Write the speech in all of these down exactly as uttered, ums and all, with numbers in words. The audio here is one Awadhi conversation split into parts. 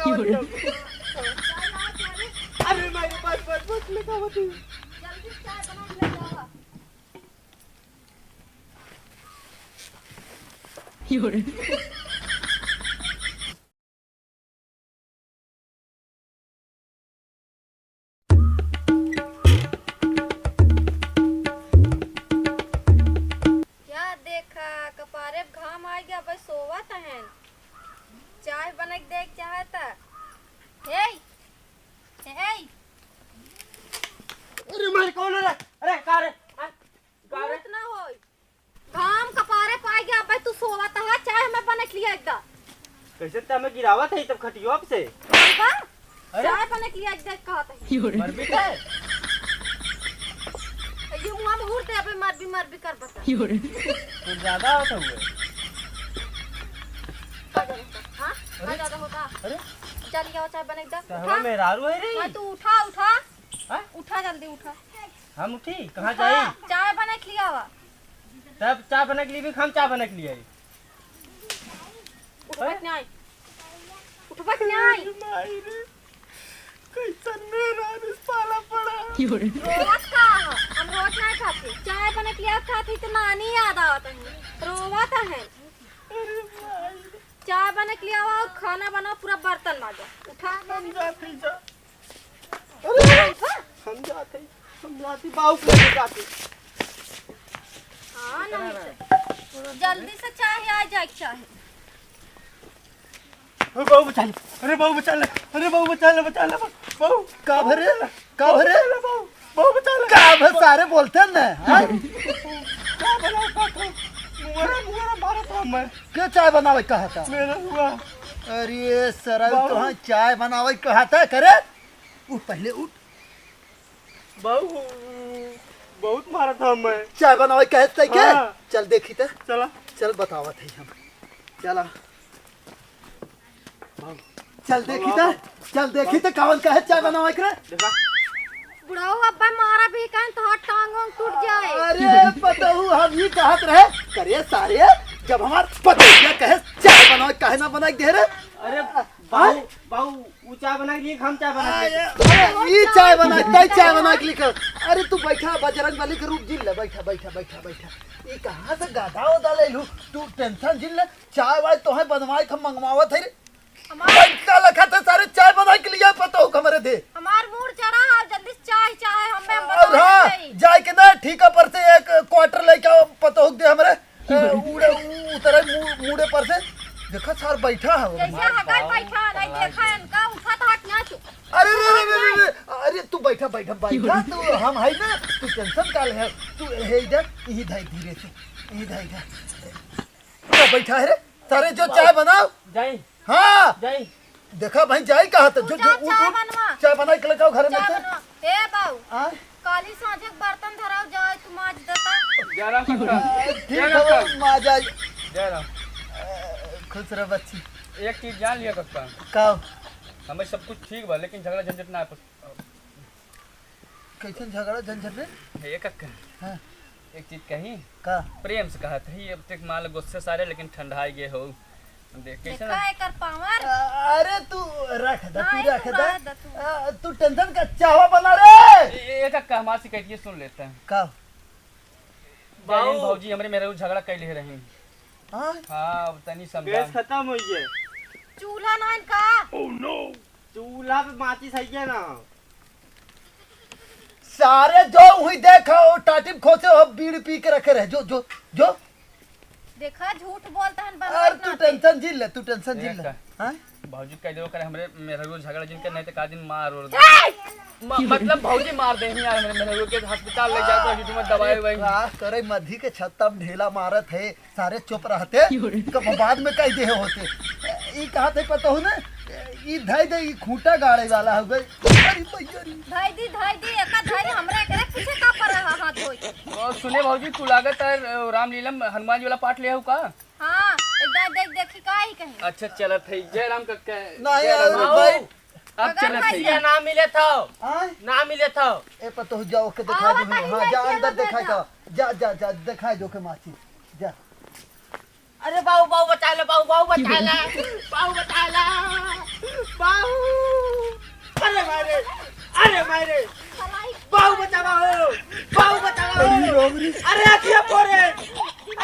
अरे माई रे, बस, बस, बस, लेके आवत ही। क्या देखा, कपारे पे घाम आइ गया, बस सोवत हन। चाय बनइ के देख चाहत। हे, हे। अरे मार, कौन है रे? अरे का रे? हाँ? का रे? भूत ना होई। घाम कपारे पाइ गया, अबे तू सोवत ह, चाय हमें बनइ के लिया एकदम। कैसे ते हमें गिरावत है तब खटियो पे से? बाबा, अरे? चाय बनइ के लिया एकदम कहत है। मर भी का? ये मुँह में उड़ दे, अबे मर भी, मर भी कर बता। कुछ ज्यादा होत हुए। का ज्यादा होता? हाँ? का अरे? ज्यादा होता? अरे? चल, लिया चाय बनइ के दे। तो उठा। हवा मेहरारू है रे। हाँ, तू उठा, उठा। हाँ? उठा, जल्दी उठा। हम उठी? कहाँ उठा, जाई? चाय बनइ के लिया आवा। तब चाय बनइ के लिए भी हम चाय बनइ के लिए आई। उठबा के नाई। उठबा के नाई। अरे माई रे, कैसन मेहरारू से पाला पड़ा। रोवत का ह? हम रोवत नाई खाती। चाय बनइ के लिया खाती तो नानी याद आवत है। रोवत है। अरे माई रे। चाय बनइ के लिया आवा, खाना बनाओ, पूरा बर्तन माजो। उठा। हम जाती जा। अरे, हम जाते, हम जाते, बाऊ के लेके जाते। हाँ, नहीं तो। जल्दी से चाहे आ जाए, चाहे। अरे, बाऊ बचा ले, अरे, बाऊ बचा ले, अरे, बाऊ बचा ले, बचा ले, बाऊ। का भरे? का भरे? बचा ले, बाऊ, बाऊ बचा ले। का भर सारे बोलते हैं ना, हाँ? का भला का था? मुंगरा, मुंगरा मारा था मैं। के चाय बनावे कहा था? मेरा हुआ। अरे, सरल बाऊ। तो हाँ, चाय बनावे कहा था, करे? उठ, पहले उठ। बाऊ, बहुत मारा था मैं। चाय बनावे कहे तै के? हाँ। चल देखी त। चला। चल बतावत है हम। चला। बाऊ। चल देखी बाऊ, त। बाऊ। चल देखी त कौन कहे चाय बनावे के रे? देखा। बुढ़ऊ अब्बा मारा भी कहें तो हाथ टांग वांग टूट जाए। अरे पतोहू हम ही कहत रहे। करे सारे, जब हमार पतोहिया कहे चाय बनावे काहे ना बनाए दे रे? अरे बाऊ, बाऊ, ऊ चाय बना के लिए, हम चाय बना के लिए। अरे, ई चाय बना, तै चाय बना के लिए। अरे, तू बैठा, बजरंग बली के रूप जिन ले, बैठा, बैठा, बैठा, बैठा। ई कहाँ से गाधा उधा ले लू? तू tension जिन ले, चाय वाय तोहे बनवाए के हम मंगवावत है रे। हमार बैठ का लखा थे सारे चाय बना के लिए, पतोहू हमरे दे। हमार मूड चढ़ा है, जल्दी से चाय, चाय, हमें और बनवाए हाँ, के चाहिए। जाए के ना, ठीका पर से एक quarter लेके आओ, पतोहू दे हमरे। ए, उड़े, उ-, उतरे मु-, मुड़े पर से। देखा सार बैठा है वो। जैसे हगाई बैठा है, देखा है इनका, उठा तो हट ना तू। अरे, रे, रे, रे, रे, अरे, तू बैठा, बैठा, बैठा, तू हम है ना, तू tension का ले है, तू हे इधर, यही धाई धीरे से, यही धाई इधर। तो बैठा है रे, सारे जो चाय बनाओ। जाई। हाँ। जाई। देखा भाई, जाई कहाँ तक? तू जो, जा, जो, उठ, चाय उठ, बनवा। चाय बना के लेके आओ घर में चाय से। बनवा। ए बाऊ, आय? काली सांझे के बर्तन धराओ, जाए तू माज देता। जय राम कक्का। ठीक जय राम है, कक्का। माज आई। जय राम। अ, खुश रह बच्ची। एक चीज जान लिया कक्का। का? हमें सब कुछ ठीक बा, लेकिन झगड़ा झंझट ना पस-, कैसन झगड़ा झंझट रे? ए कक्का। हाँ। एक चीज कही? का? प्रेम से कहत ही, अब तक मान लो गुस्से सारे, लेकिन ठंडाई गए हो। देख, कैसे देखा ना? एकर power। अ-, अरे तू रख दे, तू नहीं, रख तू दे। रह दे तू। अ, तू tension का चाहवा बना रे? ए, ए, एक कक्का हमार शिकायत ये सुन लेते हैं। का? जाहिन बाऊ। भौजी हमरे मेहरारू झगड़ा कैले रही। हाँ? हाँ, अब तनी समझा। गैस खत्म हो गया। चूल्हा नाइन का? Oh no! चूल्हा पे माचिस है क्या ना? सारे जो हुई देखा, वो टाटी में खोसे हो, बीड़ी पी के रखे रहे। जो, जो, जो। देखा, झूठ बोलता है, बनवा अरे, तू नाते। Tension जिन ले, तू tension जिन ले। देखा। हाँ? भौजी कह दो, करे हमरे मेहरारू झगड़ा जिन के, नहीं तो का दिन मार और ए! म-, मतलब, भौजी मार दे ही यार, हमरे मेहरारू के अस्पताल ले जाए, तो झूठ में दवाई अरे, ववाई। का करे, मधी के छत्ता में ढेला मारत है। सारे चुप रहते, क्यों रे? कब बाद में कह दे होते। ई कहा थे पता हो ना, ई धाई दे, ई खूंटा गाड़े वाला हो गए। अरे भैया रे। धाई दी, धाई दी, एका धाई हमरा एकरे पीछे का पर रहा हाथ धोई। और सुने भौजी, तू लागत है रामलीला में हनुमान जी वाला पाठ ले हो का? हाँ, एक दाई देख, देखी का ही कहीं। अच्छा, चलत है। जय राम कक्का। नहीं जय यार, राम। भाई। अब अगर चलत है। भैया ना मिले था। आय? ना मिले था। ए पतोह जाओ के दिखा आवा दो। ताली हाँ, लेके जा अंदर लगे दिखाई था। दो। जा, जा, जा, दिखाई दो के माची। जा। अरे बाऊ, बाऊ बचा ले, बाऊ, बाऊ बचा ले, बाऊ बचा ले, बाऊ। मारे। बाऊ बचावा हो, बाऊ बचावा हो। अरे राम रे। अरे अखिया फोड़े,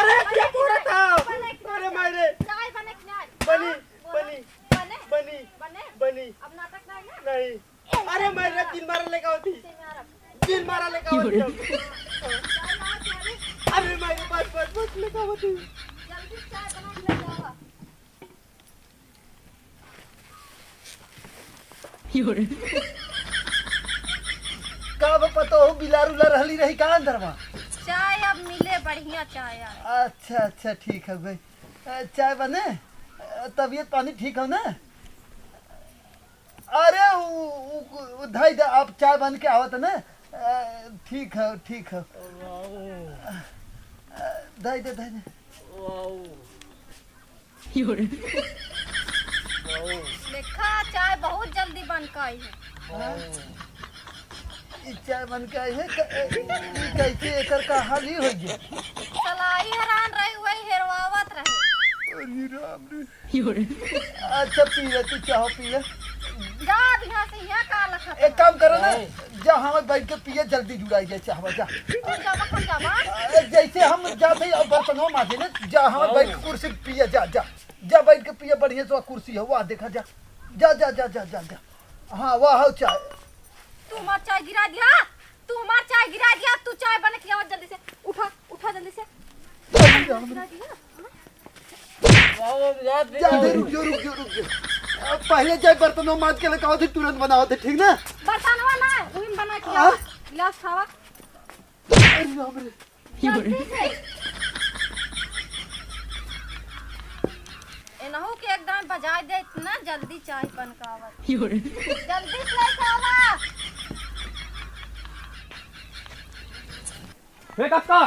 अरे अखिया फोड़े था। अरे मारे। चाय बने कि नाहीं? बनी, बनी, बने? बनी, बने? बनी। अब नाटक नाहीं ना? नहीं। अरे मारे, तीन मारा लेकर होती। तीन मारा। तीन मारा लेकर होती। अरे मारे, बस, बस, बस, लेकर होती। जल्दी चाय बना के ले जावा। का बा पतोहू, बिलार उलार हली रही का अंदर मा? चाय अब मिले, बढ़िया चाय आए। अच्छा, अच्छा, ठीक है भाई। अ, चाय बने? अ, तबीयत पानी ठीक हो ना? अरे, उ, उ, उ, धई दे, आप चाय बन के आवत ना? अ, ठीक है, ठीक है। अ, धई दे, धई दे। देखा, चाय बहुत जल्दी बन के आई है। हाँ? ई चाय बन के आई है, क-, ई कैसे एकर का हाल ही हो गया? सलाई हैरान रही, वही हेरवावत रहे। अरे राम रे। अच्छा, पी ले, तू चाह पी ले। जा, अब यहाँ से यहाँ का लखत एक है? काम करो ना, नहीं। जा, हमें बैठ के पिए, जल्दी जुड़ाई जाए चाहवा, जा। तू जावा, हम जावा। अ, जैसे हम जाते हैं, अब बर्तनों माजे ले, जा, हमें हाँ। बैठ के कुर्सी पे पिए, जा, जा। जा बैठ के पिए, बढ़िया से वहाँ कुर्सी है, वहाँ देखा जा। जा, जा, जा, जा, जा, जा। हाँ, वहाँ हो चाय। तू हमार चाय गिरा दिया, तू हमार चाय गिरा दिया, तू चाय बने खियावा जल्दी से। उठा, उठा जल्दी से। अरे राम रे। गिरा दिया। वाह, यार, जा दे, रुक जाओ, रुक जाओ, रुक जाओ। अब पहले जाए बर्तनों माज के लेके आओ थे, तुरंत बनाओ थे, ठीक ना? बर्तनवा ना, वही बना के हाँ? लाओ, गिलास खावा। अरे राम रे। जल्दी से। एनहू के एकदम बजाय दे, इतना जल्दी चाय बन के आवत। जल्दी से लेके आवा। हे कक्का,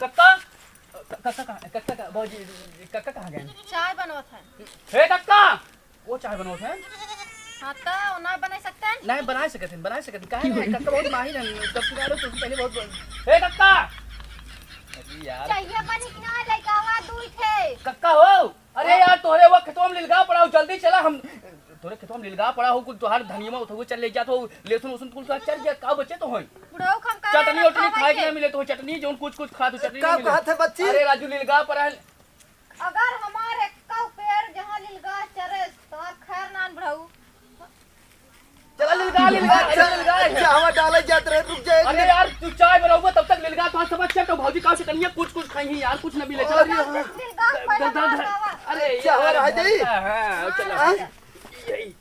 कक्का, क-, कक्का कहाँ, कक्का कहाँ, भौजी, कक्का कहाँ गए? चाय बनवत है। हे कक्का, वो चाय बनवत है? हाँ, तो ना बना सकते हैं? नहीं, बना सकते हैं, बना सकते हैं। काहे नहीं? कक्का बहुत माहिर हैं, जब से आए हो, तो उससे पहले बहुत बोल-, हे कक्का! अरे यार। चाहिए बनी कि ना, लइका हुआ दूध है। कक्का हो? अरे हाँ। यार, तोहरे वो खेतवा में लिलगा पड़ा हो, जल्दी चला, हम तोहरे खेतवा में लिलगा पड़ा हो, कुल तोहार धनिया उठो, चल ले जात हो, लहसुन उसुन कुल तोहार चल गया, का बचे तो होई? बुढ़ऊ, हम का चटनी रखा उटनी भाई खाए के के? ना मिले तो, चटनी जौन कुछ कुछ खा तू, चटनी का ना मिले। कहत है बच्ची? अरे राजू, लिलगा पड़ा है। अगर हमार एक्का पेड़ जहाँ लिलगा चरे, तो आप खैर नान बुढ़ऊ। चला लिलगा, लिलगा, अच्छा, लिलगा है। अच्छा, हवा डाला जात रहे, रुक जाए, अरे लिल- यार, तू चाय बनाऊंगा, तब तक लिलगा तो सब अच्छा, तो भौजी का से कनिया कुछ, कुछ खाई है यार, कुछ न मिले, चला। अरे हाँ। लिलगा द-, द-, द-, पहले द-, बनावा। अरे चाय यार, रह जाई। हाँ, चला। हाँ? यही।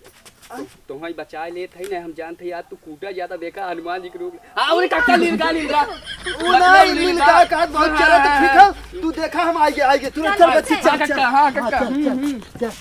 तोहई बचाए लेत हई ना, हम जानत हई यार, तू कूटा जाता, देखा हनुमान जी के रूप। हाँ, उरे काका, लिलगा, लिलगा। उ ना, लिलगा। लिलगा का बहुत चला, तो ठीक है। तू देखा, हम आइगे, आइगे, तुरंत चल, चल, बच्ची, चल, चल, चल। काका, हाँ, हाँ, काका। चल, हम्म, चल, हम्म। चल।